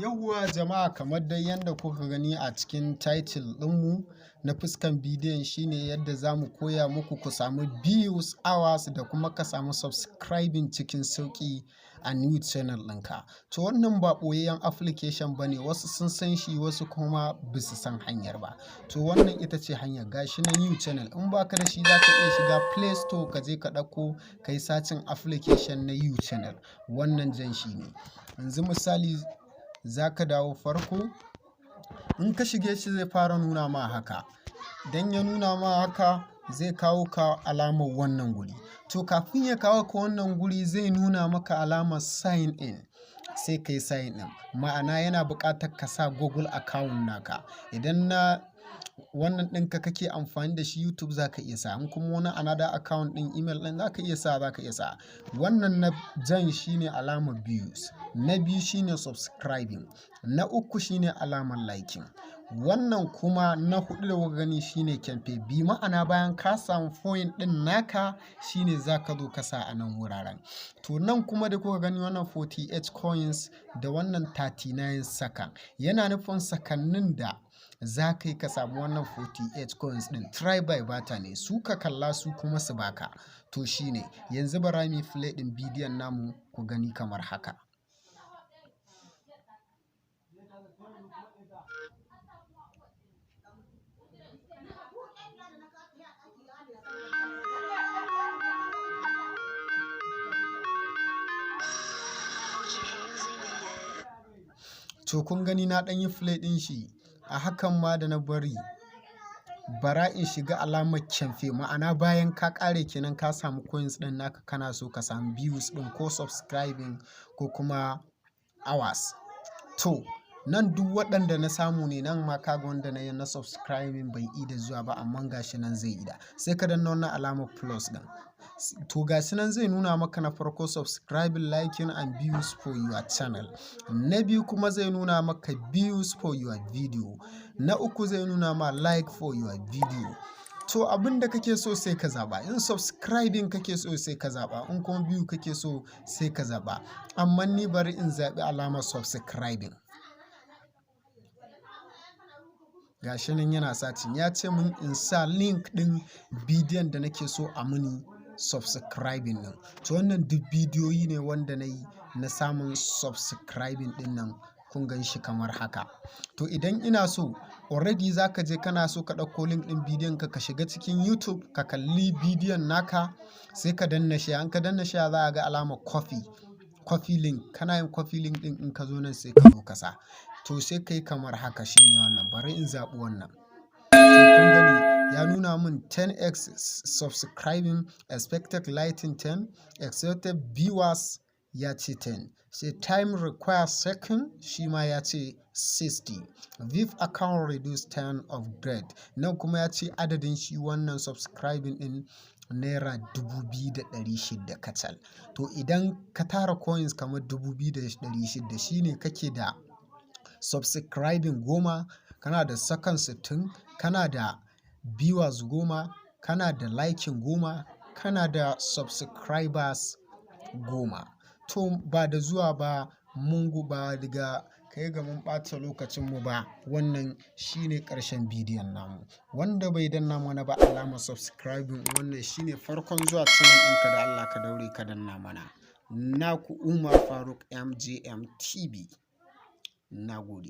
Yauwa jama'a, kamar dai yadda kuka gani a cikin title ɗinmu na fuskan bidiyon, shine yadda za mu koya muku ku samu views, hours da kuma ka samu subscribing cikin sauƙi a new channel ɗinka. To, wannan ba ɓoyayyen application ba ne, wasu sun san shi, wasu kuma ba su san hanyar ba. To, wannan ita ce hanyar. Gashi na new channel. In baka da shi, za ka iya shiga Play Store, ka je ka ɗauko, ka yi searching application na U Channel. Wannan jan shi ne. Yanzu misali za ka dawo farko, in ka shige shi zai fara nuna ma haka. Idan ya nuna ma haka, zai kawo ka alamar wannan guri. To, kafin ya kawo ka wannan guri, zai nuna maka alamar sign in. Sai ka yi sign in. Ma'ana yana buƙatar ka sa Google account naka. Idan na wannan ɗinka kake amfani da shi YouTube, za ka iya sa. In kuma wani another account ɗin email ɗin za ka iya sa, za ka iya sa. Wannan na jan shine alamar views. Na biyu shine subscribing. Na uku shine alamar liking. Wannan kuma na huɗu da kuka gani shine campaign. Bi ma'ana bayan ka samu point ɗin naka shine za ka zo ka sa a nan wuraren. To, nan kuma da kuka gani wannan 48 coins da wannan 39 second, yana nufin sakannin da za ka yi ka samu wannan 48 coins ɗin. Try by barter ne, su ka kalla su kuma su baka. To, shine yanzu bara mu yi play ɗin bidiyon namu ku gani kamar haka. To, kun gani na ɗan yi play ɗin shi a hakan ma da na bari. Bara in shiga alamar campaign, ma'ana bayan ka ƙare kenan, ka samu coins ɗin naka, kana so ka samu views ɗin ko subscribing ko kuma hours. To, nan duk waɗanda na samu ne. Nan ma kaga wanda na yi na subscribing bai ida zuwa ba, amma gashi nan zai ida. Sai ka danna wannan alamar plus ɗin. To, gashi nan zai nuna maka na farko subscribing, liking and views for your channel. Na biyu kuma zai nuna maka views for your video. Na uku zai nuna ma like for your video. To, abin da kake so sai ka zaɓa. In subscribing kake so, sai ka zaɓa. In kuma view kake so, sai ka zaɓa. Amma ni bari in zaɓi alamar subscribing. Gashi nan yana searching, ya ce mun in sa link ɗin bidiyon da nake so a muni subscribing ɗin. To, wannan duk bidiyoyi ne wanda na yi na samun subscribing ɗin nan, kun gan shi kamar haka. To, idan ina so, already za ka je kana so ka ɗauko link ɗin bidiyon ka, ka shiga cikin YouTube ka kalli bidiyon naka, sai ka danna share. In ka danna share, za a ga alamar copy, copy link. Kana yin copy link ɗin, in ka zo nan sai ka zo ka sa. To, sai ka yi kamar haka, shine wannan. Bari in zaɓi wannan. To, kun gani ya nuna mun 10x subscribing, expected liking 10, expected viewers ya ce 10. Sai time required second shi ma ya ce 60. VIP account reduce 10 of grade. Nan kuma ya ce adadin shi wannan subscribing ɗin ₦2,600 kacal. To, idan ka tara coins kamar 2,600, shine kake da subscribing 10, kana da second 60, kana da viewers 10, kana da liking 10, kana da subscribers 10. To, ba da zuwa ba mun ba daga kai ga mun ɓata lokacin mu ba, wannan shine ƙarshen bidiyon namu. Wanda bai danna mana ba alamar subscribing, wannan shine farkon zuwa channel ɗinka, da Allah ka daure ka danna mana. Naku Umar Faruk MJM TV. Na gode.